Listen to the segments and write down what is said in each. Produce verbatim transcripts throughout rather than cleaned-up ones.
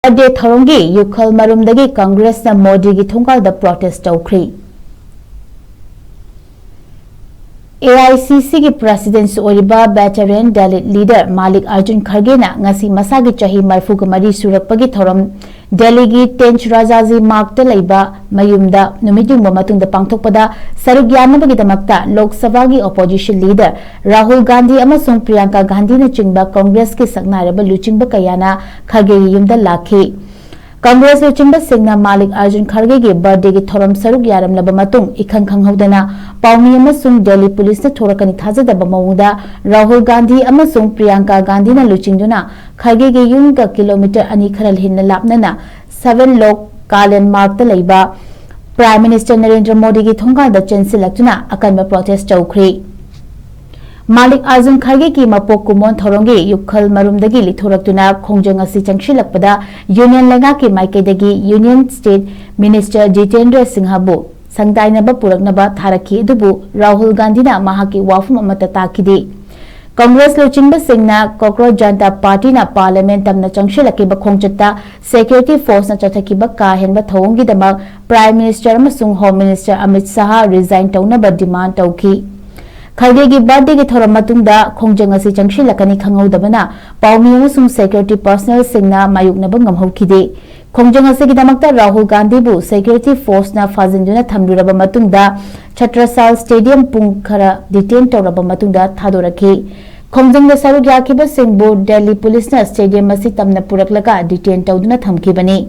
Birthday ꯊꯧꯔꯝꯒꯤ ꯌꯨꯈꯜ ꯃꯔꯨꯝꯗꯒꯤ ꯀꯪꯒ꯭ꯔꯦꯁꯅ ꯃꯣꯗꯤꯒꯤ ꯊꯣꯡꯒꯥꯜꯗ ꯄ꯭ꯔꯣꯇꯦꯁ ꯇꯧꯈ꯭ꯔꯤ꯫ ꯑꯦ ꯑꯥꯏ ꯁꯤ ꯁꯤꯒꯤ ꯄ꯭ꯔꯦꯁꯤꯗꯦꯟꯠ ꯑꯣꯏꯔꯤꯕ ꯚꯦꯇꯔꯦꯟ ꯗꯂꯤꯠ ꯂꯤꯗꯔ ꯃꯥꯂꯤꯛ ꯑꯔꯖꯨꯟ ꯈꯔꯒꯦꯅ ꯉꯁꯤ ꯃꯁꯥꯒꯤ ꯆꯍꯤ ꯃꯔꯤꯐꯨꯒ ꯃꯔꯤ ꯁꯨꯔꯛꯄꯒꯤ ꯊꯧꯔꯝ ꯗꯦꯜꯂꯤꯒꯤ ꯇꯦꯟꯆ ꯔꯥꯖꯥꯖꯤ ꯃꯥꯔꯒꯇ ꯂꯩꯕ ꯃꯌꯨꯝꯗ ꯅꯨꯃꯤꯠ ꯌꯨꯡꯕ ꯃꯇꯨꯡꯗ ꯄꯥꯡꯊꯣꯛꯄꯗ ꯁꯔꯨꯛ ꯌꯥꯅꯕꯒꯤꯗꯃꯛꯇ ꯂꯣꯛ ꯁꯚꯥꯒꯤ ꯑꯣꯄꯣꯖꯤꯁꯟ ꯂꯤꯗꯔ ꯔꯥꯍꯨꯜ ꯒꯥꯟꯙꯤ ꯑꯃꯁꯨꯡ ꯄ꯭ꯔꯤꯌꯥꯡꯀꯥ ꯒꯥꯟꯙꯤꯅꯆꯤꯡꯕ ꯀꯪꯒ꯭ꯔꯦꯁꯀꯤ ꯁꯛꯅꯥꯏꯔꯕ ꯂꯨꯆꯤꯡꯕ ꯀꯌꯥꯅ ꯈꯔꯒꯦꯒꯤ ꯌꯨꯝꯗ ꯂꯥꯛꯈꯤ꯫ ꯀꯪꯒ꯭ꯔꯦꯁ ꯂꯨꯆꯤꯡꯕꯁꯤꯡꯅ ꯃꯥꯂꯤꯛ ꯑꯔꯖꯨꯟ ꯈꯔꯒꯦꯒꯤ ꯕꯔꯊꯗꯦꯒꯤ ꯊꯧꯔꯝ ꯁꯔꯨꯛ ꯌꯥꯔꯝꯂꯕ ꯃꯇꯨꯡ, ꯏꯈꯪ ꯈꯪꯍꯧꯗꯅ ꯄꯥꯎꯃꯤ ꯑꯃꯁꯨꯡ ꯗꯦꯜꯂꯤ ꯄꯨꯂꯤꯁꯅ ꯊꯣꯔꯛꯀꯅꯤ ꯊꯥꯖꯗꯕ ꯃꯑꯣꯡꯗ ꯔꯥꯍꯨꯜ ꯒꯥꯟꯙꯤ ꯑꯃꯁꯨꯡ ꯄ꯭ꯔꯤꯌꯥꯡꯀꯥ ꯒꯥꯟꯙꯤꯅ ꯂꯨꯆꯤꯡꯗꯨꯅ ꯈꯔꯒꯦꯒꯤ ꯌꯨꯝꯒ ꯀꯤꯂꯣꯃꯤꯇꯔ ꯑꯅꯤ ꯈꯔ ꯍꯦꯟꯅ ꯂꯥꯞꯅꯅ ꯁꯚꯦꯟ ꯂꯣꯛ ꯀꯥꯂꯦꯟ ꯃꯥꯔꯒꯇ ꯂꯩꯕ ꯄ꯭ꯔꯥꯏꯝ ꯃꯤꯅꯤꯁꯇꯔ ꯅꯔꯦꯟꯗ꯭ꯔ ꯃꯣꯗꯤꯒꯤ ꯊꯣꯡꯒꯥꯜꯗ ꯆꯦꯟꯁꯤꯜꯂꯛꯇꯨꯅ ꯑꯀꯟꯕ ꯄ꯭ꯔꯣꯇꯦꯁ ꯇꯧꯈ꯭ꯔꯤ꯫ ꯃꯥꯂꯤꯛ ꯑꯔꯖꯨꯟ ꯈꯔꯒꯦꯒꯤ ꯃꯄꯣꯛ ꯀꯨꯝꯑꯣꯟ ꯊꯧꯔꯝꯒꯤ ꯌꯨꯈꯜ ꯃꯔꯨꯝꯗꯒꯤ ꯂꯤꯊꯣꯔꯛꯇꯨꯅ ꯈꯣꯡꯖꯪ ꯑꯁꯤ ꯆꯪꯁꯤꯜꯂꯛꯄꯗ ꯌꯨꯅꯤꯌꯟ ꯂꯩꯉꯥꯛꯀꯤ ꯃꯥꯏꯀꯩꯗꯒꯤ ꯌꯨꯅꯤꯌꯟ ꯁ꯭ꯇꯦꯠ ꯃꯤꯅꯤꯁꯇꯔ ꯖꯤꯇꯦꯟꯗ꯭ꯔ ꯁꯤꯡꯍꯕꯨ ꯁꯪꯗꯥꯏꯅꯕ ꯄꯨꯔꯛꯅꯕ ꯊꯥꯔꯛꯈꯤ, ꯑꯗꯨꯕꯨ ꯔꯥꯍꯨꯜ ꯒꯥꯟꯙꯤꯅ ꯃꯍꯥꯛꯀꯤ ꯋꯥꯐꯝ ꯑꯃꯠꯇ ꯇꯥꯈꯤꯗꯦ꯫ ꯀꯪꯒ꯭ꯔꯦꯁ ꯂꯨꯆꯤꯡꯕꯁꯤꯡꯅ ꯀꯣꯀ꯭ꯔꯣꯖ ꯖꯅꯇꯥ ꯄꯥꯔꯇꯤꯅ ꯄꯥꯔꯂꯤꯌꯥꯃꯦꯟꯠ ꯇꯝꯅ ꯆꯪꯁꯤꯜꯂꯛꯈꯤꯕ ꯈꯣꯡꯆꯠꯇ ꯁꯦꯀ꯭ꯌꯨꯔꯤꯇꯤ ꯐꯣꯔꯁꯅ ꯆꯠꯊꯈꯤꯕ ꯀꯥ ꯍꯦꯟꯕ ꯊꯧꯑꯣꯡꯒꯤꯗꯃꯛ ꯄ꯭ꯔꯥꯏꯝ ꯃꯤꯅꯤꯁꯇꯔ ꯑꯃꯁꯨꯡ home minister Amit Shah resign ꯇꯧꯅꯕ ꯗꯤꯃꯥꯟꯗ ꯇꯧꯈꯤ꯫ ꯈꯔꯒꯦꯒꯤ ꯕꯔꯊꯗꯦꯒꯤ ꯊꯧꯔꯝ ꯃꯇꯨꯡꯗ ꯈꯣꯡꯖꯪ ꯑꯁꯤ ꯆꯪꯁꯤꯜꯂꯛꯀꯅꯤ ꯈꯪꯍꯧꯗꯕꯅ ꯄꯥꯎꯃꯤ ꯑꯃꯁꯨꯡ ꯁꯦꯀ꯭ꯌꯨꯔꯤꯇꯤ ꯄꯔꯁꯅꯦꯜꯁꯤꯡꯅ ꯃꯥꯌꯣꯛꯅꯕ ꯉꯝꯍꯧꯈꯤꯗꯦ꯫ ꯈꯣꯡꯖꯪ ꯑꯁꯤꯒꯤꯗꯃꯛꯇ ꯔꯥꯍꯨꯜ ꯒꯥꯟꯙꯤꯕꯨ ꯁꯦꯀ꯭ꯌꯨꯔꯤꯇꯤ ꯐꯣꯔꯁꯅ ꯐꯥꯖꯤꯟꯗꯨꯅ ꯊꯝꯂꯨꯔꯕ ꯃꯇꯨꯡꯗ ꯆꯇ꯭ꯔꯁꯥꯜ ꯁ꯭ꯇꯦꯗꯤꯌꯝ ꯄꯨꯡ ꯈꯔ ꯗꯤꯇꯦꯟ ꯇꯧꯔꯕ ꯃꯇꯨꯡꯗ ꯊꯥꯗꯣꯔꯛꯈꯤ꯫ ꯈꯣꯡꯖꯪꯗ ꯁꯔꯨꯛ ꯌꯥꯈꯤꯕꯁꯤꯡꯕꯨ ꯗꯦꯜꯂꯤ ꯄꯨꯂꯤꯁꯅ ꯁ꯭ꯇꯦꯗꯤꯌꯝ ꯑꯁꯤ ꯇꯝꯅ ꯄꯨꯔꯛꯂꯒ ꯗꯤꯇꯦꯟ ꯇꯧꯗꯨꯅ ꯊꯝꯈꯤꯕꯅꯤ꯫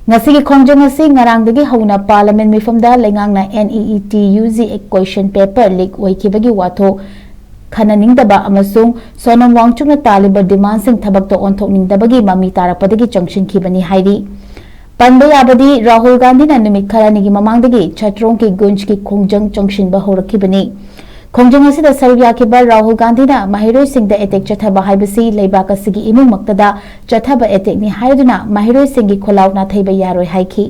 ꯉꯁꯤꯒꯤ ꯈꯣꯡꯖꯪ ꯑꯁꯤ ꯉꯔꯥꯡꯗꯒꯤ ꯍꯧꯅ ꯄꯥꯔꯂꯤꯌꯥꯃꯦꯟꯠ ꯃꯤꯐꯝꯗ ꯂꯩꯉꯥꯛꯅ NEET UG question paper leak ꯑꯣꯏꯈꯤꯕꯒꯤ ꯋꯥꯊꯣꯛ ꯈꯟꯅꯅꯤꯡꯗꯕ ꯑꯃꯁꯨꯡ ꯁꯣꯅꯝ ꯋꯥꯡꯆꯨꯛꯅ ꯇꯥꯜꯂꯤꯕ ꯗꯤꯃꯥꯟꯗꯁꯤꯡ ꯊꯕꯛꯇ ꯑꯣꯟꯊꯣꯛꯅꯤꯡꯗꯕꯒꯤ ꯃꯃꯤ ꯇꯥꯔꯛꯄꯗꯒꯤ ꯆꯪꯁꯤꯟꯈꯤꯕꯅꯤ ꯍꯥꯏꯔꯤ꯫ ꯄꯟꯕ ꯌꯥꯕꯗꯤ, ꯔꯥꯍꯨꯜ ꯒꯥꯟꯙꯤꯅ ꯅꯨꯃꯤꯠ ꯈꯔꯅꯤꯒꯤ ꯃꯃꯥꯡꯗꯒꯤ ꯆꯇ꯭ꯔꯣꯡꯒꯤ ꯒꯨꯟꯖꯀꯤ ꯈꯣꯡꯖꯪ ꯆꯪꯁꯤꯟꯕ ꯍꯧꯔꯛꯈꯤꯕꯅꯤ꯫ ꯈꯣꯡꯖꯪ ꯑꯁꯤꯗ ꯁꯔꯨꯛ ꯌꯥꯈꯤꯕ ꯔꯥꯍꯨꯜ ꯒꯥꯟꯙꯤꯅ ꯃꯍꯩꯔꯣꯏꯁꯤꯡꯗ ꯑꯦꯇꯦꯛ ꯆꯠꯊꯕ ꯍꯥꯏꯕꯁꯤ ꯂꯩꯕꯥꯛ ꯑꯁꯤꯒꯤ ꯏꯃꯨꯡꯃꯛꯇꯗ ꯆꯠꯊꯕ ꯑꯦꯇꯦꯛꯅꯤ ꯍꯥꯏꯗꯨꯅ ꯃꯍꯩꯔꯣꯏꯁꯤꯡꯒꯤ ꯈꯣꯜꯂꯥꯎ ꯅꯥꯊꯩꯕ ꯌꯥꯔꯣꯏ ꯍꯥꯏꯈꯤ꯫